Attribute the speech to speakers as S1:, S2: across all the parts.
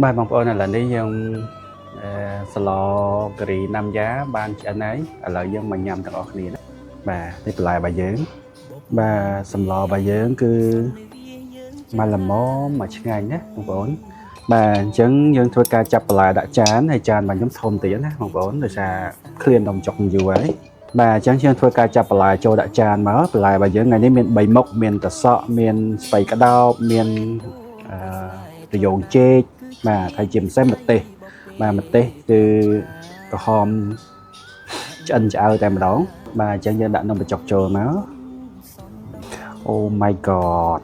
S1: បាទបងប្អូនឥឡូវនេះយើងអឺស្លការីណាំយ៉ាបានឆ្អិនហើយឥឡូវយើងមកញ៉ាំទាំងអស់គ្នាណាបាទនេះបន្លែរបស់យើងបាទសម្លរបស់យើងគឺមកល្មមមកឆ្ងាញ់ណាបងប្អូនបាទអញ្ចឹងយើងធ្វើការចាប់បន្លែដាក់ចានហើយចានរបស់ខ្ញុំធំតិចណាបងប្អូនដោយសារឃ្លាននំចុកយូរហើយបាទអញ្ចឹងយើងធ្វើការចាប់បន្លែចូលដាក់ចានមកបន្លែរបស់យើងថ្ងៃនេះមាន3មុខមានតសក់មានស្ពៃក្តោបមានអឺត្រយងចេកបាទហើយជាពិសេសម្ទេសបាទម្ទេសគឺក្រហមឆ្អិនឆ្អៅតែម្ដងបាទអញ្ចឹងយើងដាក់នំបញ្ចុកចូលមក Oh my God,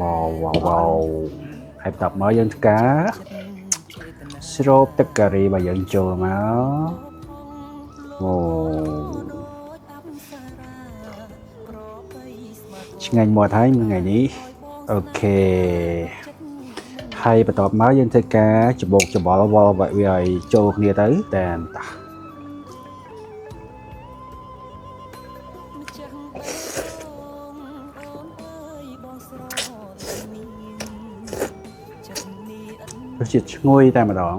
S1: wow wow wow ហើយបន្ទាប់មកយើងធ្វើការស្រូបទឹកការីរបស់យើងចូលមកអូឆ្ងាញ់មាត់ហើយថ្ងៃនេះOK ហើយបន្ទាប់មកយើងធ្វើការច្បោកច្បល់វល់វាឲ្យចូលគ្នាទៅតាមតា រសជាតិឈ្ងុយតែម្ដង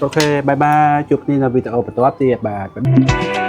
S1: OK, bye bye ជួបគ្នានៅវីដេអូបន្ទាប់ទៀតបាទ។